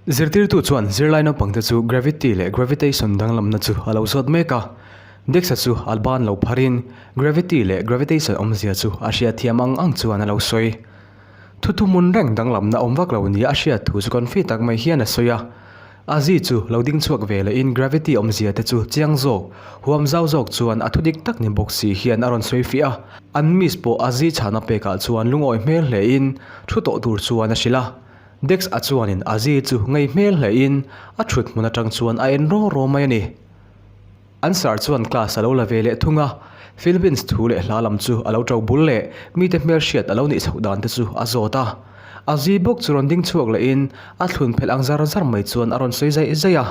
Zirtirtu chuan zirlai naupangte chu gravity leh gravitation danglamna chu a lo zawt mek a. Dexa chu a ban lo pharin gravity leh gravitation awmzia chu a hriatthiam ang ang chuan a lo sawi. Thu thuhmun reng danglamna awm vak lo nia a hriat thu chu confi tak mai hian a sawi a. Azi chu lo ding chhuak ve lehin gravity awmzia te chu chiang zawk, huam zau zawk chuan a thu dik tak ni bawk si hian a rawn sawi fiah a. An miss pawh Azi chhana pekah chuan lungawi hmel hlein thu tawh tur chuan a hrilh a. Dex a chuanin Azi chu ngei hmel hlein a thut hmun atang chuan a en raw raw mai a ni. An sir chuan class a lo la ve leh thung a, Philippines thu leh hla lam chu a lo to bul leh mite hmelhriat a lo nih chhoh dan te chu a zawt a. A zi bawk chu rawn ding chhuak lehin a thlun phelh ang zar zar mai chuan a rawn sawi zaih zaih a.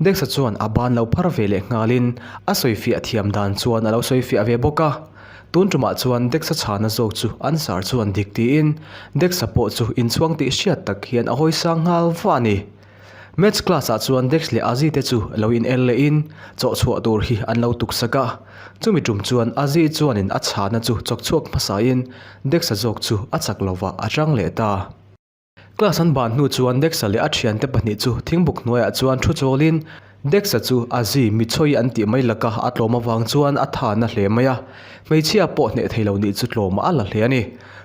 Dexa chuan a ban lo phar ve leh nghalin a sawi fiah thiam dan chuan a lo sawi fiah ve bawk a. Tun tumah chuan Dexa chhana zawk chu an sir chuan dik tiin Dexa pawh chu inchhuang tih hriat tak hian a hawi sang nghal vah a ni. Maths class ah chuan Dex leh Azi te chu lo in el leh in chawh chhuah tur hi an lo tuk sak a. Chumi tum chuan Azi chuan in a chhana chu chawk chhuak hmasa in Dex a zawk chu a chak lova a chang leh ta. Class an ban hnu chuan Dex-a leh a thiante pahnih chu thingbuk hnuaiah chuan thu chawl in Dex-a chu Azi mitchhawi an tih mai laka a tlawm avang chuan a tha na hle mai a. Hmeichhia pawh hneh thei lo nih chu tlawm a la hle a ni.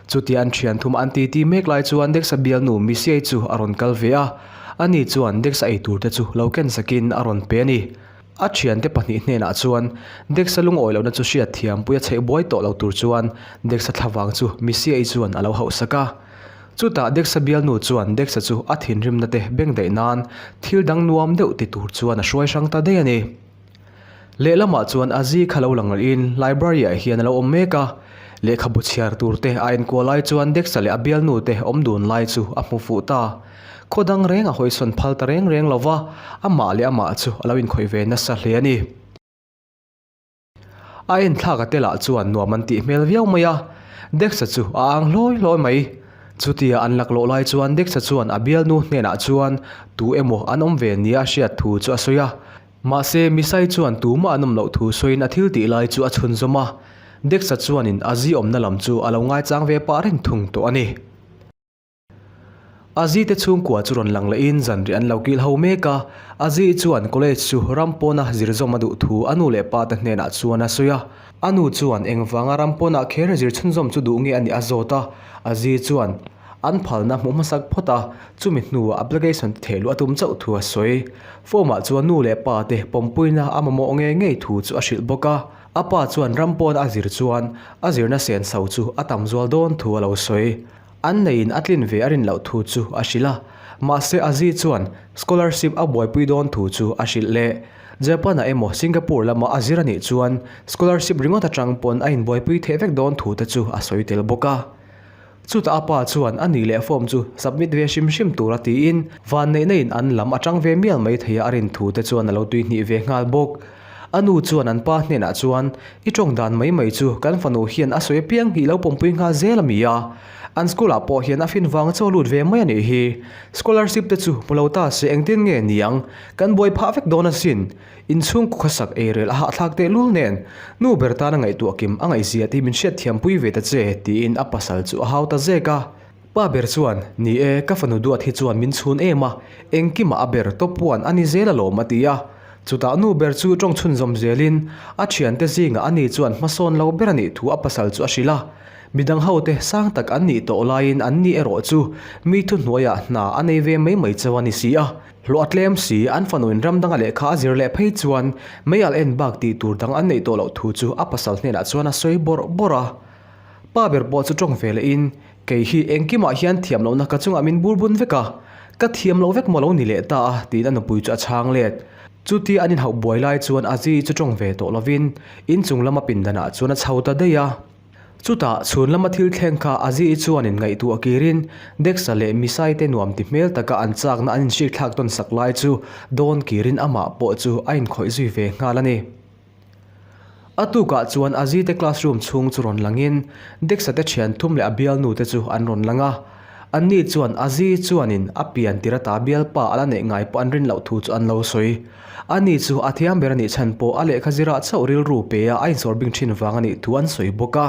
Chutia an thian thum an titi mek lai chuan Dex-a bialnu Misiai chu a rawn kal ve a. Ani chuan Dex-a ei tur te chu lo ken sakin a rawn pe a ni. A thiante pahnih hnenah chuan Dex-a lungawi lohna chu hriat thiampui a chheih buai tawh lo tur chuan Dex-a thlavang chu Misiai chuan a lo hauhsak a. Chutah Dexa bialnu chuan Dexa chu a thinrimna te beng daih nan thil dang nuam deuh ti tur chuan a hruai hrang ta daih a ni. Lehlamah chuan Azi kha lo lang in library ah hian a lo awm mek a, lehkhabu chhiar tur te a enkual lai chuan Dexa leh a bialnu te awm dun lai chu a hmu fuh ta. Khaw dang reng a hawisawn phal ta reng reng lo va, amah leh amah chu a lo inkhawih ve nasa hle a ni. A enthlak a telah chuan nuam an tih hmel viau mai a, Dexa chu a ang hlawi hlawi mai. Chutia an laklawh lai chuan Dexa chuan a bialnu hnenah chuan tu emaw an awm ve nia a hriat thu chu a sawi a. Mahse, Misai chuan tumah an awm loh thu sawiin a thil tih lai chu a chhunzawm a. Dexa chuanin a zi awmna lam chu a lo ngaichang ve pah reng thung tawh a ni. Azi te chhungkua chu rawn lang lehin zanriah an lo kil ho mek a, Azi chuan college chu ram pawna zir zawm a duh thu a nu leh pa te hnenah chuan a sawi a. A nu chuan engvanga ram pawnah kher zir chhunzawm chu duh nge a nih a zawt a, Azi chuan an phalna hmuh hmasak phawt a, chumi hnuah application ti thei luh a tum chauh thu a sawi. Form ah chuan nu leh pa te pawmpuina a mamawh ngei ngei thu chu a hrilh bawk a, a pa chuan ram pawna a zir chuan a zirna senso chu a tam zual dawn thu a lo sawi. An neiin a tlin ve a rin loh thu chu a hrilh a, mahse Azi chuan scholarship a buaipui dawn thu chu a hrilh leh. Japan-ah emaw Singapore lama a zir a nih chuan scholarship ringawt atang pawn a inbuaipui theih vek dawn thu te chu a sawi tel bawk a. Chutah a pa chuan a nih leh form chu submit ve hrim hrim tura tiin vanneihna in an lam atang ve mial mai thei a a rin thu te chuan a lo tuihnih ve nghal bawk. A nu chuan an pa hnenah chuan, I tawng dan mai mai chu kan fanu hian a sawi apiang hi i lo pawmpui nghal zel a mi a. An school ah pawh hian a fin vang chaw lut ve mai a nih hi. Scholarship te chu hmu lo ta se engtin nge niang, kan buai phah vek dawn asin. Inchhung kawkhasak eirel a hahthlak tehlul nen, nu ber tana ngaihtuah kim a ngaihzia tih min hriatthiampui ve ta che, tiin a pasal chu a hau ta zek a. Pa ber chuan, Ni e, ka fanu duat hi chuan min chhun em a, engkimah a ber tawp puan a ni zel alawm a ti a. Chutah nu ber chu tawng chhunzawm zelin a thiante zingah ani chuan hmasawn lo ber a nih thu a pasal chu a hrilh a. Midang hote sang tak an nih tawh laiin an ni erawh chu mi thuhnuaiah hna a nei ve mai mai chauh a ni si a. Hlawh a tlem si, an fanuin ram danga lehkha a zir leh phei chuan mei alh en bak tih tur dang an neih tawh loh thu chu a pasal hnenah chuan a sawi bawrh bawrh a. Pa ber pawh chu tawng ve lehin, Kei hi engkimah hian thiam lohna ka chungah min bur bun vek a, ka thiam loh vek maw lo ni leh ta a, tiin a nupui chu a chhang let. Chutia an inhauh buai lai chuan Azi chu tawng ve tawh lovin inchung lama pindanah chuan a chho ta daih a. Chutah chhun lama thil thleng kha Azi chuan in ngaihtuah kirin Dexa leh Misai te nuam ti hmel taka an chakna an inhrikthlak tawn sak lai chu dawn kirin amah pawh chu a inkhawih zui ve nghal a ni. A tukah chuan Azi te classroom chhung chu rawn langin Dexa te thian thum leh a bialnu te chu an rawn lang a. Anni chuan Azi chuanin a pian tir ata bialpa a la neih ngai pawh an rin loh thu chu an lo sawi. Ani chu a thiam ber a nih chhan pawh a lehkha zirah chauh rilru pe a a insawr bing thin vang a nih thu an sawi bawk a.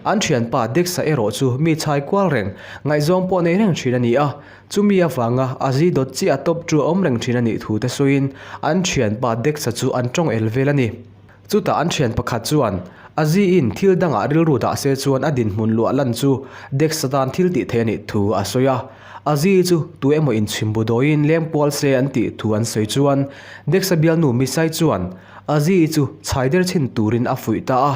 An thianpa Dexa erawh chu mi chhai kual reng, ngaihzawng pawh nei reng thin a ni a. Chumi avanga a zi dawt chiah a tawp chu a awm reng thin a nih thu te sawiin an thianpa Dexa chu an tawng el vel a ni. Chutah an thian pakhat chuan a ziin thil dangah rilru dah se chuan a dinhmun luah lan chu Dexa tan thil tih theih a nih thu a sawi a. A zi chu tu emaw inchhimbu dawiin leng pual se an tih thu an sawi chuan Dexa bialnu Misai chuan a zi chu chhai der chhin turin a fuih ta a.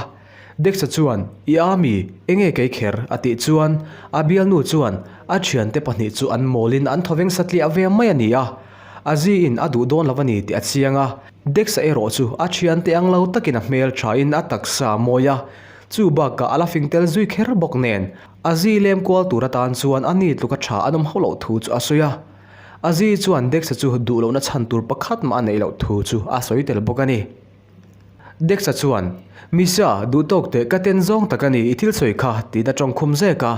Dexa chuan, I a mi, enge kei kher? a tih chuan a bialnu chuan a thiante pahnih chu an mawlin an thawveng satliah ve mai a ni a. A ziin a duh dawn lo a ni tih a chiang a. Dexa erawh chu a thiante ang lo takin a hmel thain a taksa a mawi a, chu bakah a la fing tel zui kher bawk nen a zi lem kual tur atan chuan a ni tluka tha an awm hauh loh thu chu a sawi a. A zi chuan Dexa chu duh lohna chhan tur pakhat mah a neih loh thu chu a sawi tel bawk a ni. Dexa chuan, Misa, duh tawk teh ka ten zawng tak a ni, i thil sawi kha, tiin a tawng khum zek a.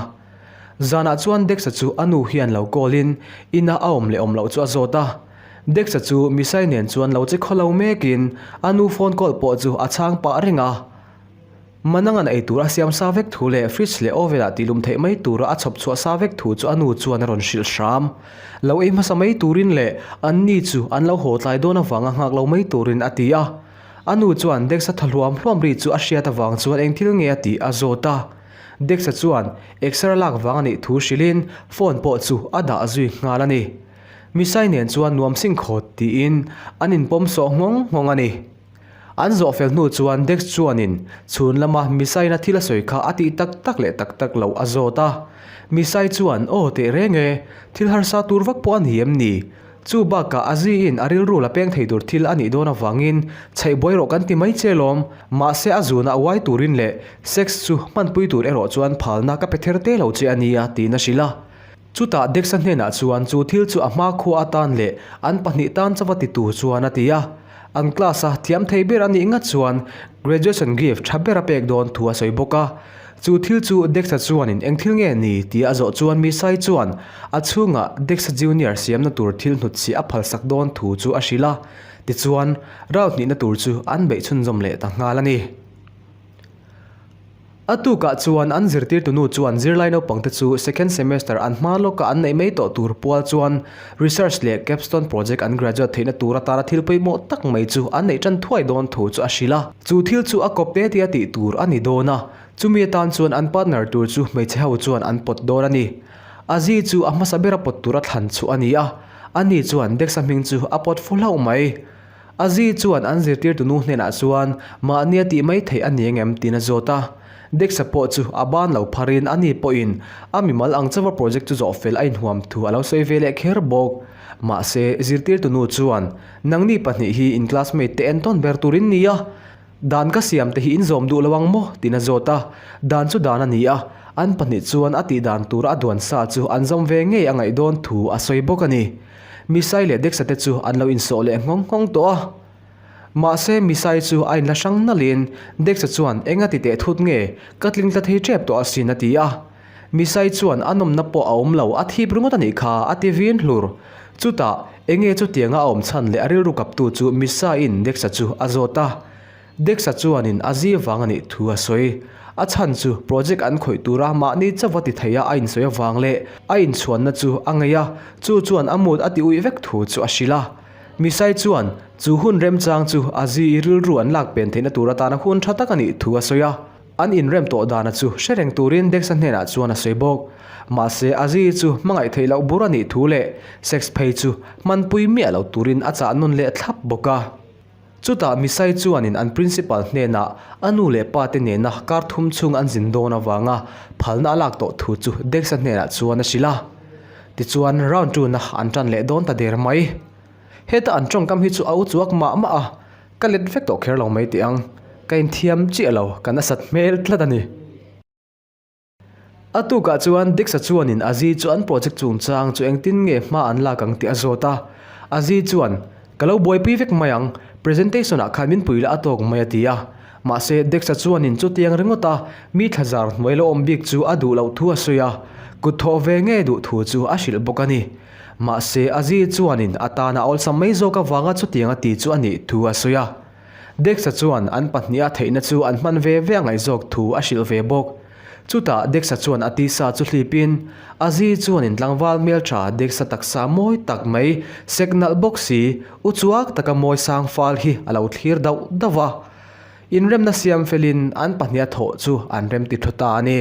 Zanah chuan Dexa chu a nu hian lo call in, ina a awm leh awm loh chu a zawt a. Dexa chu Misai nen chuan lo che khaw lo mekin a nu phone call pawh chu a chhang pah reng a. Manangan ei tur a siam sa vek thu leh fridge leh oven ah tihlum theih mai tura a chhawp chhuah sa vek thu chu a nu chuan a rawn hrilh hram. Lo ei hmasa mai turin leh an ni chu an lo haw tlai dawn avanga nghak lo mai turin a ti a. A nu chuan Dexa tha hluam hluam ri chu a hriat avang chuan eng thil nge a tih a zawt a. Dexa chuan exer lak vang a nih thu hrilhin phone pawh chu a dah zui nghal a ni. Misai nen chuan nuam sing khawt tiin an inpawm sawh nghawng nghawng a ni. An zawh fel hnu chuan Dex chuanin chhun lama Misaiina thil a sawi kha a tih tak tak leh tak tak loh a zawt a. Misai chuan, Aw teh reng e, thil harsa tur vak pawh a ni em ni? Chu bakah a ziin a rilru la peng thei tur thil a nih dawn avangin chheih buai rawh kan ti mai che lawm. Mahse a zuna a uai turin leh sex chu hmanpui tur erawh chuan phalna ka pe ther te lo che a nia tiin a hrilh a. Chutah Dexa hnenah chuan chu thil chu a hma khua atan leh an pahnih tan chauva ti tur chuan a ti a. An class a thiam thei ber a nih ngat chuan graduation gift tha ber a pek dawn thu a sawi bawk a. Chu thil chu Dexa chuanin eng thil nge ni tih a zawh chuan Misai chuan a chhungah Dexa Junior siamna tur thil hnutchhiah a phalsak dawn thu chu a hrilh a. Tichuan, round hnihna tur chu an beih chhunzawm leh ta nghal a ni. A tukah chuan an zirtirtunu chuan zirlai naupangte chu second semester an hma lawka an neih mai tawh tur pual chuan research leh capstone project an graduate theihna tur atana thil pawimawh tak mai chu an neih tan thuai dawn thu chu a hrilh a. Chu thil chu a kawp te tia tih tur a ni dawn a, chumi atan chuan an partner tur chu hmeichhe ho chuan an pawt dawn a ni. A zi chu a hmasa bera pawt tura thlan chu a ni a, ani chuan Dexa hming chu a pawt fu hlauh mai. A zi chuan an zirtirtunu hnenah chuan mahni a tih mai theih a ni engem tiin a zawt a. Dexa pawh chu a ban lo pharin a ni pawhin a mimal ang chauha project chu zawh fel a inhuam thu a lo sawi ve leh kher bawk. Mahse, zirtirtunu chuan, Nangni pahnih hi in classmate te entawn ber tur in ni a, dan ka siam te hi in zawm duh lo ang maw? tiin a zawt a. Dan chu dan a ni a, an pahnih chuan a tih dan tura a duan sa chu an zawm ve ngei a ngaih dawn thu a sawi bawk a ni. Misai leh Dexa te chu an lo insawh leh nghawng nghawng tawh a. Mahse Misai chu a inla hrang nalhin Dexa chuan eng a ti teh thut nge, ka tling tla thei tep tawh asin a ti a. Misai chuan a nawmna pawh a awm lo, a thip ringawt a nih kha a ti vin hlur. Chutah enge chutianga a awm chhan leh a rilru kaptu chu Misaiin Dexa chu a zawt a. Dexa chuanin a zi vang a nih thu a sawi. A chhan chu project an khawih tura mahni chauva ti theia a insawi avang leh a inchhuanna chu a ngei a, chu chuan a mood a ti uih vek thu chu a hrilh a. Misai chuan chu hun remchang chu a zi i rilru an lak pen theihna tur atana hun tha tak a nih thu a sawi a. An inrem tawh dana chu hre reng turin Dexa hnenah chuan a sawi bawk. Mahse a zi chu hmangaih theih loh bur a nih thu leh sex phei chu hmanpui miah lo turin a chah nawn leh thlap bawk a. Chutah Misai chuanin an principal hnenah a nu leh pa te nena kar thum chhung an zin dawn avanga phalna a lak tawh thu chu Dexa hnenah chuan a hrilh a. Tichuan round two na an tan leh dawn ta der mai. Heta an tawngkam hi chu a u chuak mah mah a, ka let vek tawh kher lo mai teh ang. Ka inthiam chiah lo, ka nasat hmel tlat a ni. A tukah chuan Dexa chuanin Azi chu an project chungchang chu engtin nge hma an lak ang tih a zawt a. Azi chuan, Ka lo buaipui vek mai ang, presentation ah khan min pui la a tawk mai a ti a. Mahse, Dexa chuanin chutiang ringawt a mi thlazar hnuai lo awm bik chu a duh loh thu a sawi a, kut thawh ve nge duh thu chu a hrilh bawk a ni. Mahse, Azi chuanin a tana awlsam mai zawk avanga chutiang a ti chu a nih thu a sawi a. Dexa chuan an pahniha theihna chu an hman ve ve a ngaihzawk thu a hrilh ve bawk. Chutah Dexa chuan a tisa chu hlipin, Azi chuan in tlangval hmeltha Dexa taksa mawi tak mai, sek nalh bawk si, u chuak taka mawi sang fal hi a lo thlir dauh dauh a. Inremna siam felin an pahniha thawh chu an remti thlu ta a ni.